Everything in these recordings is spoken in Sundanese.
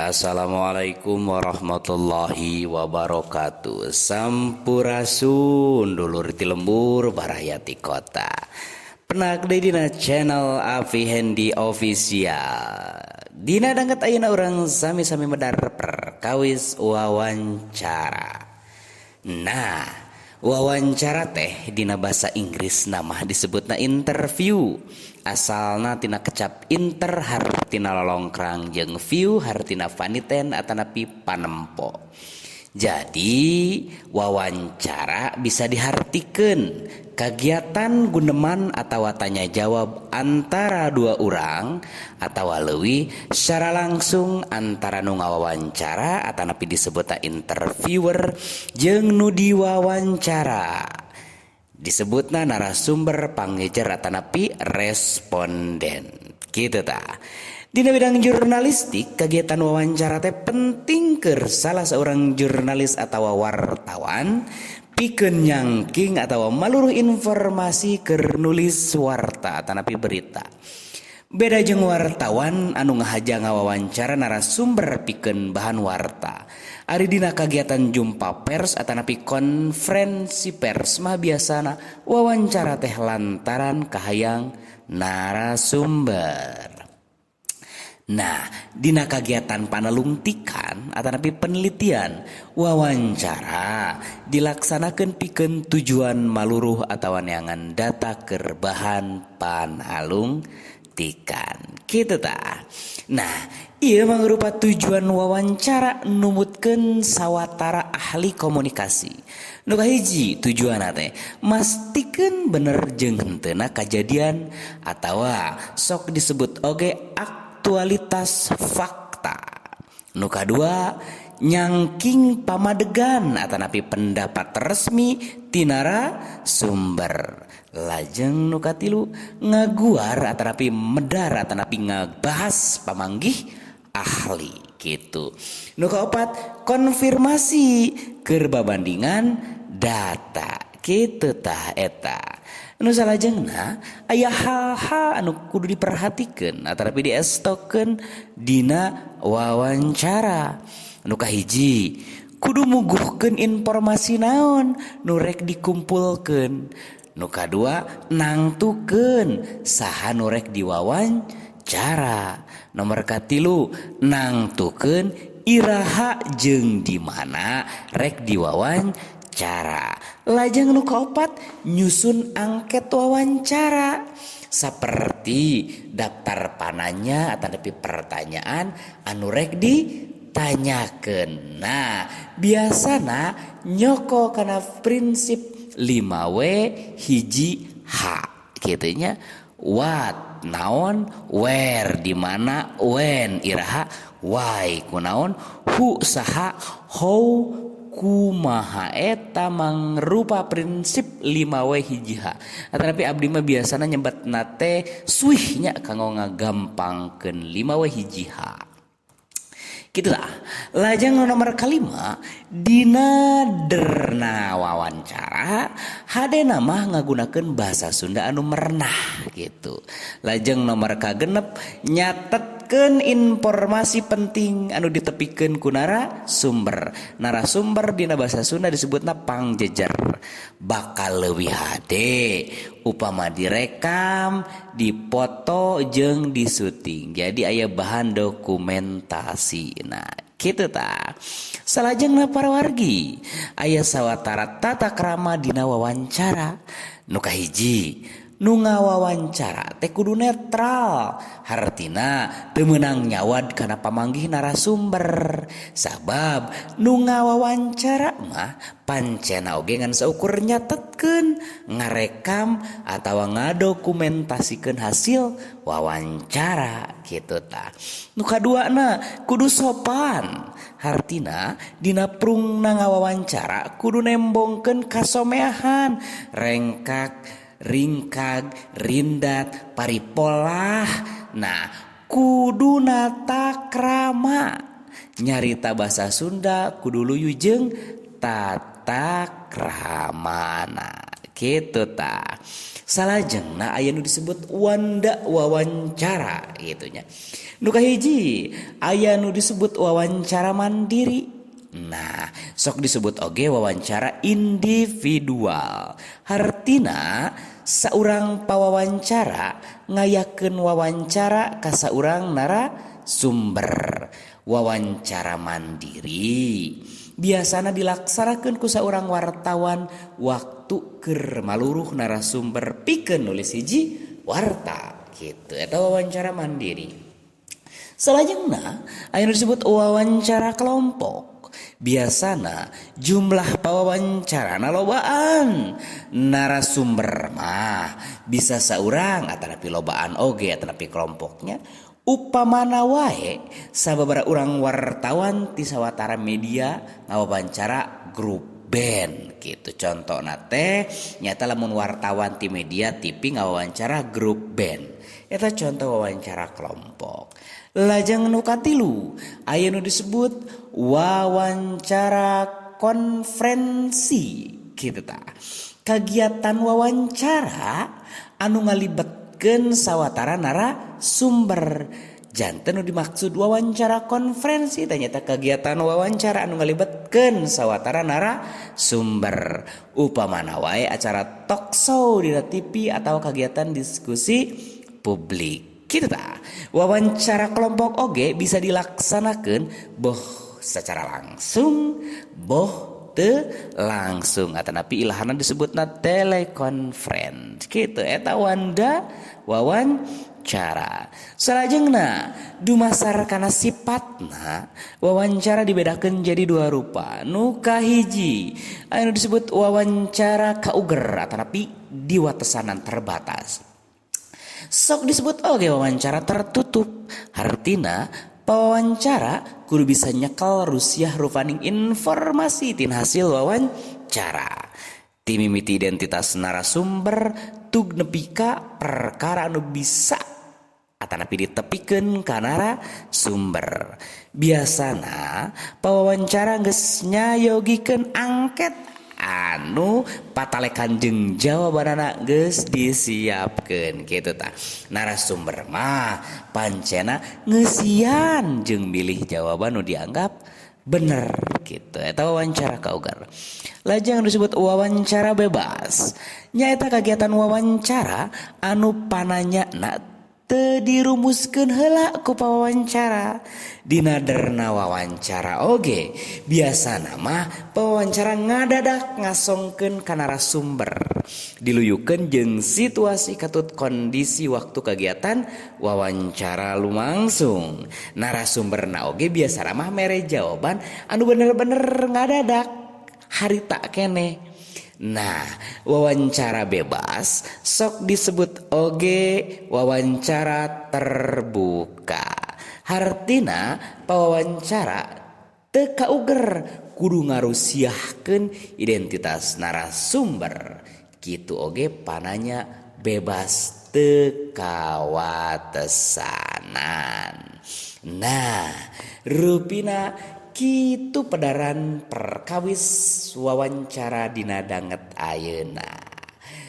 Assalamualaikum warahmatullahi wabarakatuh. Sampurasun, dulur ti lembur, baraya ti kota. Pendak deui dina channel Avi Hendy Official. Dina danget ayeuna urang sami-sami medar perkawis wawancara. Nah, wawancara teh dina bahasa Inggris nama disebutna interview. Asalna tina kecap inter, hartina lolongkrang, jeung view, hartina paniten atanapi panempo. Jadi wawancara bisa dihartikan kegiatan guneman atau tanya jawab antara dua orang atau leuwih secara langsung antara nu ngawawancara atanapi disebutna interviewer jeung nu diwawancara, disebutna narasumber, pangjejer atanapi responden, gitu tah. Dina bidang jurnalistik, kegiatan wawancara teh penting keur salah seorang jurnalis atau wartawan pikeun nyangking atau maluruh informasi keur nulis warta atanapi berita. Beda jeung wartawan anu ngahaja ngawawancara narasumber pikeun bahan warta. Ari dina kagiatan jumpa pers atanapi konferensi pers mah biasana wawancara teh lantaran kahayang narasumber. Nah, dina kagiatan panalungtikan atanapi penelitian, wawancara dilaksanakan pikeun tujuan maluruh atau neangan data keur bahan panalungtikan, gitu tah. Nah, ieu mangrupa tujuan wawancara numutkeun sawatara ahli komunikasi. Nu kahiji, tujuan teh mastikeun bener jeung henteuna kajadian atawa sok disebut oge aktualitas fakta. Nu kadua, nyangking pamadegan atanapi pendapat resmi ti narasumber. Lajeng nu katilu, ngaguar atanapi medar atanapi ngabahas pamanggih ahli, gitu. Nu kaopat, konfirmasi keur babandingan data, gitu tah eta. Nu salajengna, aya hal-hal anu kudu diperhatikan atanapi diestokeun dina wawancara. Nu kahiji, kudu muguhkeun informasi naon nu rek dikumpulkeun. Nu kadua, nangtukeun saha nu rek diwawancara. Nomor katilu, nangtukeun iraha jeung di mana rek diwawancara. Lajeng nu kaopat, nyusun angket wawancara seperti daftar pananya atanapi pertanyaan anu rek ditanyakeun. Nah, biasana nyoko kana prinsip 5W 1 H, kitu nya. What, naon, where, di mana, when, iraha, why, kunaon, who, saha, how, kumaha. Eta mangrupa prinsip 5W 1 H. Tapi abdi mah biasana nyebatna teh SWIH nya, kanggo ngagampangkeun 5W 1 H, gitu lah. Lajeng nomor kalima, dina derna wawancara hadena mah ngagunakeun bahasa Sunda anu merenah, gitu. Lajeng nomor kagenep, nyatetkeun informasi penting anu ditepikeun ku narasumber. Narasumber dina bahasa Sunda disebutna pangjejer. Bakal leuwih hade upama direkam, dipoto, jeung disuting, jadi aya bahan dokumentasi. Nah, gitu tah. Salajengna, para wargi, aya sawatara tata krama dina wawancara. Nu kahiji, nu ngawawancara teh kudu netral, hartina teu meunang nyawad kana pamanggih narasumber, sabab nu ngawawancara mah pancena oge ngan saukur nyatetkeun, ngarekam atawa ngadokumentasikeun hasil wawancara, gitu tah. Nu kaduana, kudu sopan, hartina dina prungna ngawawancara kudu nembongkeun kasomeahan, rengkak ringkag, rindat, paripolah. Nah, kudu nata krama, nyarita bahasa Sunda kudu luyu jeung tata kramana. Kitu tah. Salajengna aya nu disebut wanda wawancara kitu nya. Nu kahiji aya nu disebut wawancara mandiri. Nah, sok disebut oge wawancara individual. Hartina saurang pawawancara ngayakeun wawancara ka saurang narasumber. Wawancara mandiri biasana dilaksanakeun ku saurang wartawan waktu keur maluruh narasumber pikeun nulis hiji warta kitu. Eta wawancara mandiri. Salajengna aya nu disebut wawancara kelompok. Biasana jumlah pawawancarana lobaan. Narasumber mah bisa saurang atanapi lobaan oge atanapi kelompoknya. Upamana wae sababaraha urang wartawan ti sawatara media ngawawancara grup band gitu. Contona teh nyata lamun wartawan ti media TV ngawawancara grup band. Eta contoh wawancara kelompok. Lajeng nu katilu aya nu disebut wawancara konferensi kitu tah. Kagiatan wawancara anu ngalibetkeun sawatara narasumber. Janten nu dimaksud wawancara konferensi teh nyaeta kagiatan wawancara anu ngalibetkeun sawatara narasumber. Upamana wae acara talk show dina TV atau kegiatan diskusi publik. Kitu tah. Wawancara kelompok oge bisa dilaksanakeun boh secara langsung boh teu langsung atanapi ilahana disebutna telekonferensi. Kitu eta wanda wawancara. Salajengna dumasar kana sifatna wawancara dibedakeun jadi dua rupa. Nu kahiji anu disebut wawancara kauger atanapi diwatesanan terbatas. Sok disebut oge wawancara tertutup. Hartina pawawancara kudu bisa nyekel rusiah rupaning informasi tina hasil wawancara. Ti mimiti identitas narasumber tug nepi ka perkara anu bisa atanapi ditepikeun ka narasumber. Biasana pawawancara geus nyayogikeun angket anu patalekan jeung jawabanana geus disiapkeun kitu tah. Narasumber mah pancena ngeusian jeung milih jawaban nu dianggap bener gitu. Eta wawancara kauger. Lajeng disebut wawancara bebas. Nyaeta kagiatan wawancara anu pananyana teu dirumuskeun heula ku pawawancara. Dina derna wawancara oge biasana mah pawawancara ngadadak ngasongkeun ka narasumber. Diluyukeun jeung situasi katut kondisi waktu kegiatan wawancara lumangsung. Narasumberna oge biasana mah mere jawaban anu bener-bener ngadadak harita keneh. Nah, wawancara bebas sok disebut oge wawancara terbuka. Hartina pawawancara teu kauger kudu ngarusiahkeun identitas narasumber. Kitu oge pananya bebas teu kawatesanan. Nah, rupina kitu pedaran perkawis wawancara dina danget ayeuna.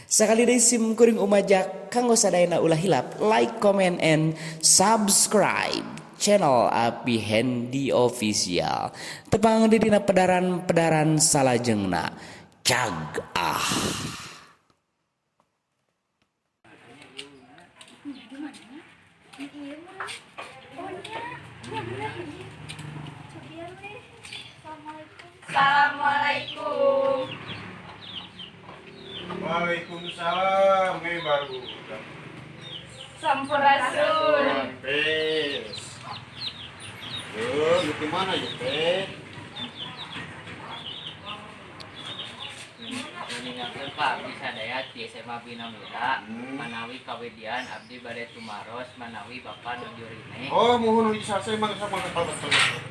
Sakali deui sim kuring umajak kanggo sadayana ulah hilap like, comment, and subscribe channel Api Hendy Official. Tepang di dina pedaran-pedaran salajengna. Cag ah. Assalamualaikum. Waalaikumsalam. Ini baru. Sampurasun. Rampes. Duh, di mana ya, Teh? Ninggalkeun Pak abdi sadaya ti SMA Bina Muda, manawi kawedian abdi bade tumaros manawi Bapak nuju rine. Oh, muhun nuju sase mangga mangga kalebet kalebet.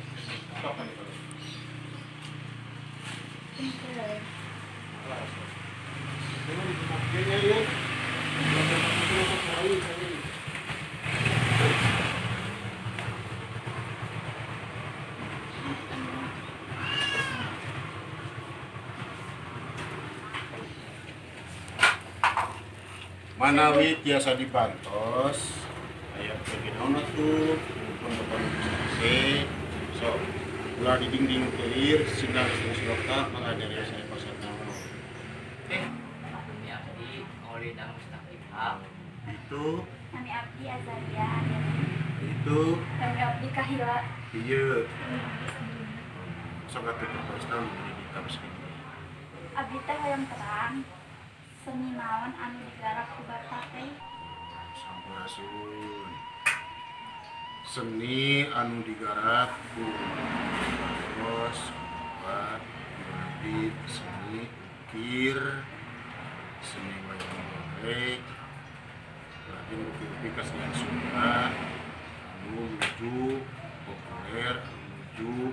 Manawi tiasa dibantos aya bagi naon atuh mumpung bapak nu so ulah di dingding keuir sindang sloka mangga dari saya pasar naon. Nami abdi Maulida Mustaqim Haq. Itu Nami abdi Azaria Ariani. Itu Nami abdi Kahila. Iya. Sok atuh perkawis naon bade ditaros. Abdi teh hoyong terang seni naon anu digarap ku bapak teh? Sampurasun. Seni anu digarap ku bos bapak berarti seni ukir, seni wayang golek, berarti rupi-rupi kesenian Sunda anu nuju populer, anu nuju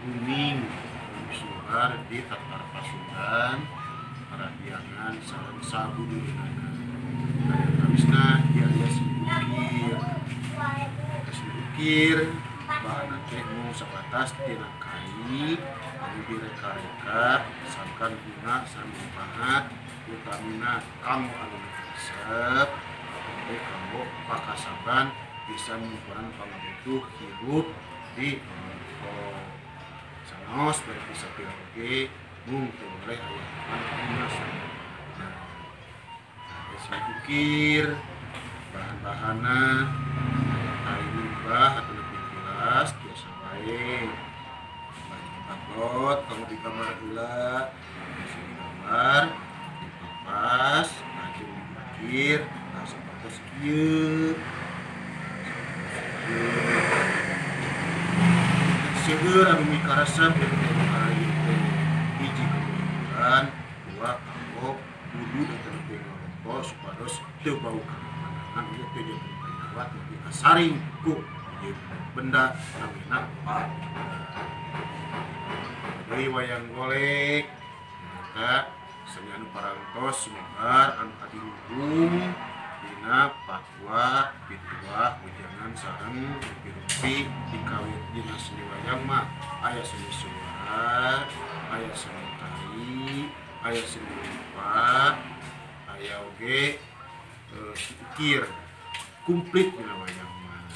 booming, anu suar di Tatar Pasundan, Parahyangan sareng sabudeureunana. Kawisna ieu aya seni ukir. Seni ukir bahanna teh mung sabatas tina kai anu direka-reka sangkan guna sareng manfaat utamina kanggo anu resep oge kanggo pakasaban bisa nyimpunan pangabutuh hirup di pamengko. Sanaos berarti sapira oge mung teu boleh aya guna sareng manfaatna. Seni ukir bahan-bahanna tai limbah atau lebih jelas biasa bae bahan kalau di kamar heula bisa digambar dipapas lajeng diukir tah sapertos kieu. Seueur anu mikaresep ieu teh perkara ieu teh hiji kanggo dua kanggo wudu atau lebih ngarokok supados teu bau kana ieu teh janten panyawat lebih kasaring ku ieu benda namina deui wayang golek maka seni anu parantos sumebar anu adiluhung dina patwa pituah wejangan sareng rupi-rupi dikawit dina seni wayang mah aya seni suara, aya seni tari, aya seni rupa, aya oge ukir komplit dina wayang mah.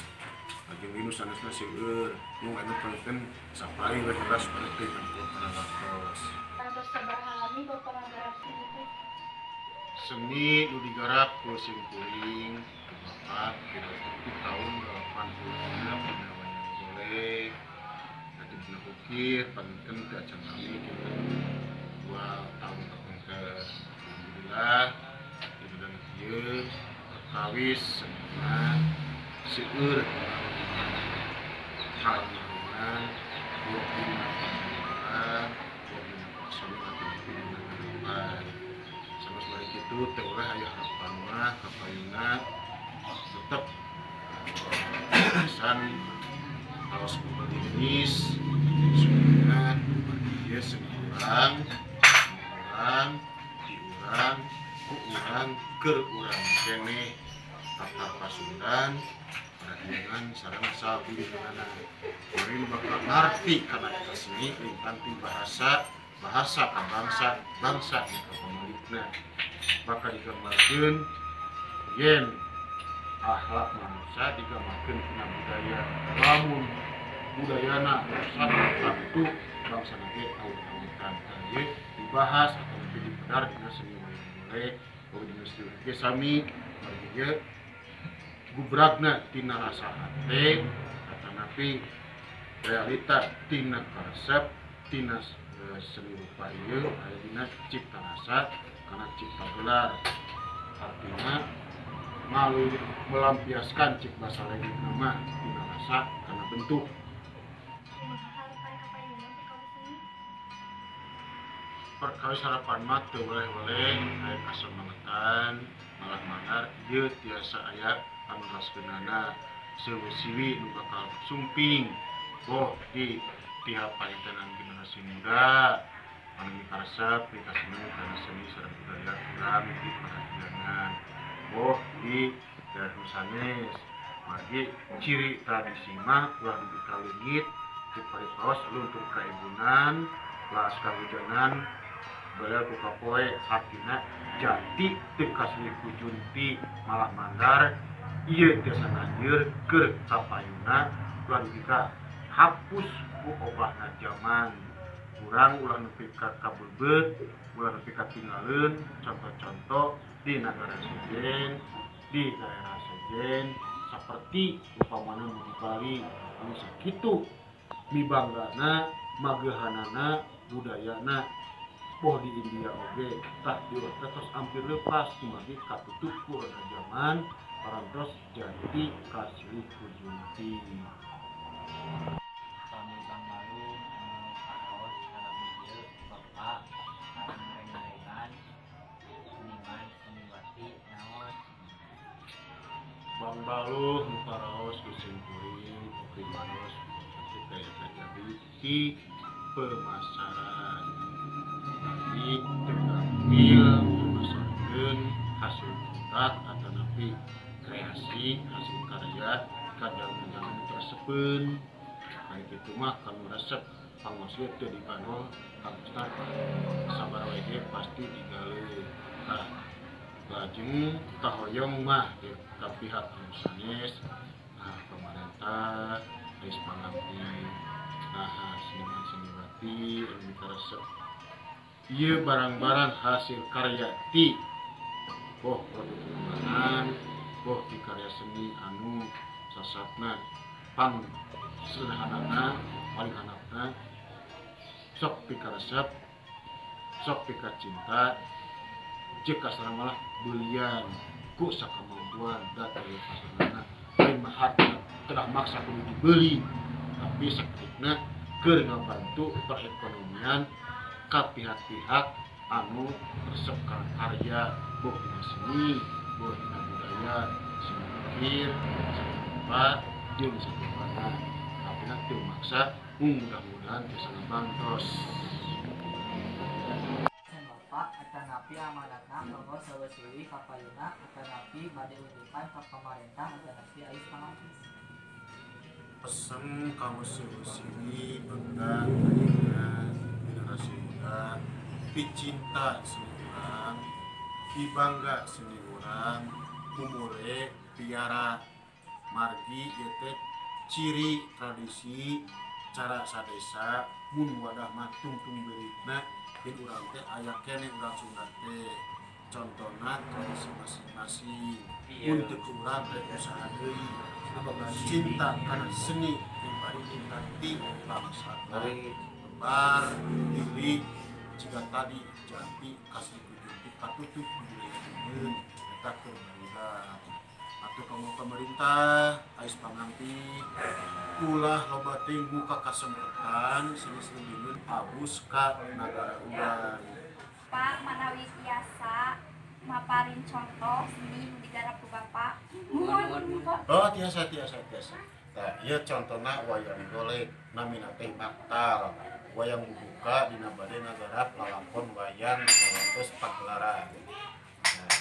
Lajeng nu sanesna seueur mung anu panten sapari we heula supaya teu tempo kana waktos. Parantos sabaraha lami bapak ngagarap seni teh? Seni nu digarap ku sim kuring ku bapak kira-kira tahun 86 dina wayang golek. Lajeng dina ukir panten teu acan lami kinten 2 tahun kapengker. Alhamdulillah dina ieu perkawis senina seueur halangan boh dina pangaran boh dina paksana atau dina harapan. Sanes bari kitu teu ulah aya harapan mah kapayuna tetep san aos jenis sumina ieu seni urang urang diurang ku urang keur urang keneh Tatar Pasundan Parahyangan sareng sabudeureunana. Kuring bakal ngarti kana eta seni lintang ti bahasa bahasa ka bangsa bangsa ka pamalikna bakal digambarkeun yen akhlak manusia digambarkeun tina budaya lamun budayana rusak tentu bangsa ge awut-awutan. Tah ieu dibahas atau lebih dipedar dina seni wayang golek boga dina seni ge sami margi ieu gubragna tina rasa hate atanapi realita tina karesep tina seni rupa ieu aya dina cipta rasa kana cipta gelar artina malu melampiaskan cik basa lagi nama tina rasa kana bentuk. Perkawis harapan mah teu weleh-weleh aya kasemangetan malah manar ieu tiasa aya anu raskeunana seueuh-siwi nu bakal sumping boh di pihak pangintenan generasi muda anu mikaresep mikaseneng kana seni sareng budaya urang di Parahyangan boh di daerah nu sanes margi ciri tradisi mah ulah dugi ka leungit di paripaos luntur kaibunan laas kahujanan Belel ku kapoe hartina jati teu kasilih ku junti malah mandar ieu tiasa nanjeur keur kapayuna ulah dugi ka hapus ku obahna jaman. Urang ulah nepi ka kabebeut, ulah nepi ka tinggalin contoh-contoh di nagara sejen, di daerah sejen, seperti upamana nu di Bali anu sakitu mibanggana magehanana budayana, boh di India oge. Tah, di urang teh tos hampir lepas kumargi katutup ku roda jaman parantos jati kasilih ku junti. Kami Bangbalu anu karaos salami ieu Bapak sareng reng-rengan seniman seniwati naon? Bangbaluh nu karaos ku simkuring Oki Maros teh kajadi ti pemasaran, tapi teu gampil memasarkeun hasil produk atanapi kreasi hasil karya ka jalmi-jalmi resepeun. Ari kitu mah kanu resep pangos ge teu dibanol kang sabar we ge pasti digaleuh. Tah, lajeng kahoyong mah ka pihak anu sanes, nah pemerintah geus panganti nah seniman seniwati anu mikaresep ieu barang-barang hasil karya ti boh produk rumahan, boh ti karya seni anu sasatna pang sederhanana paling handapna, sok pikaresep, sok pikacinta jeung kasarang malah beulian ku sakamampuan da teu pasarana lain mah harta kedah maksa kudu dibeli, tapi saketikna keur ngabantu perekonomian ka pihak-pihak anu resep ka karya, boh dina seni, boh dina budaya, seni ukir, seni rupa jeung sakabehna, tapi teu maksa, mudah-mudahan tiasa ngabantos. Pesen Bapak atanapi amanatna kanggo seueuh kapayuna atanapi bade unjukan ka pamarentah atanapi ais pangantos? Pesen kanggo seueuh bangga ayeuna generasi muda picinta seni urang, pibangga seni urang, mumule piara, margi ieu teh ciri tradisi cara sadesa. Mun wadah mah tungtung beuritna yen urang teh aya keneh urang Sunda teh, contona tradisi masing-masing. Mun teu ku urang teh usaha deui. Cinta kana seni pribadi cinta ti bangsa lebar diri jika tadi jati kasih junti katutup budaya deungeun eta keur barudak. Atuh kamu pemerintah ais panganti ulah loba teuing muka kasempatan seni-seni deungeun abus ka nagara urang. Pak, manawi tiasa maparin contoh seni nu digarap ku Bapak? Muhun, Pak. Oh, tiasa, tiasa, tiasa. Tah, ieu contona wayang golek, namina teh maktal. Wayang bubuka dina bade ngagarap lalakon wayang ngawantos pagelaran. Nah.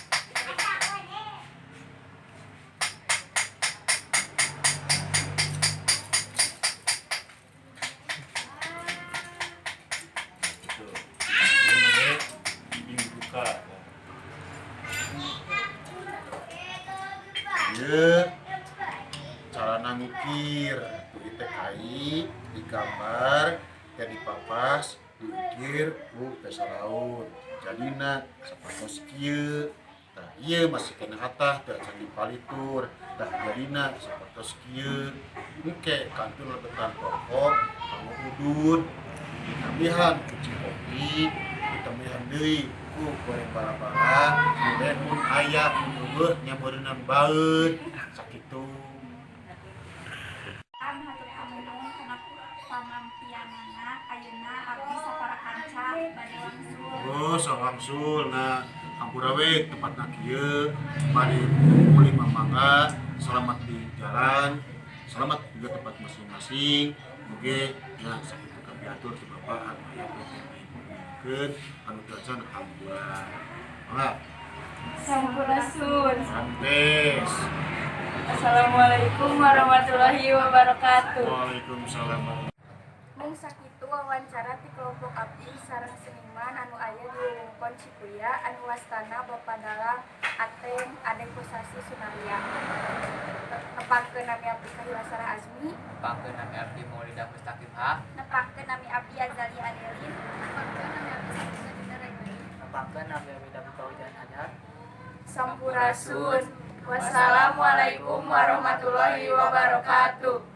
Gitu. Ini namanya dibuka. Ieu cara ngukir ku teh kai digambar teh dipapas diukir ku pesa laut jadina sapertos kieu. Tah, ieu masih kena hatah teu acan dipalitur, tah jadina sapertos kieu. Engke kantun lebetan rokok kanggo udud, ditambihan ku kopi, ditambihan deui ku goreng bala-bala mun mun aya, mun eueuh nya meureunan baeud sakitu. Kan hatur panuhun kana panampianana. Ayeuna abdi sapara kanca bade wangsul. Oh, sok wangsul. Nah, hampura we tempatna kieu, bade mulih mangga, selamat di jalan, selamat juga tempat masing-masing. Mugi ya sakitu kapihatur ti Bapak anu aya dibikeun anu teu acan hampura. Mangga. Sampurasun. Rampes. Assalamualaikum warahmatullahi wabarakatuh. Waalaikumsalam. Bu, Mung sakitu wawancara ti kelompok abdi sareng seniman anu aya di wewengkon Cikuya anu wastana Bapak Dalang Ateng Ade Kosasi Sunaria. Nepangkeun nami abdi Kahila Sarah Azmi. Nepangkeun nami abdi Maulida Mustaqim Haq. Nepangkeun nami abdi Azalia Adelin. Nepangkeun nami abdi Sabrina Dinda Raimani. Nepangkeun nami abdi David Fauzan Hajar. Sampurasun. Wassalamualaikum warahmatullahi wabarakatuh.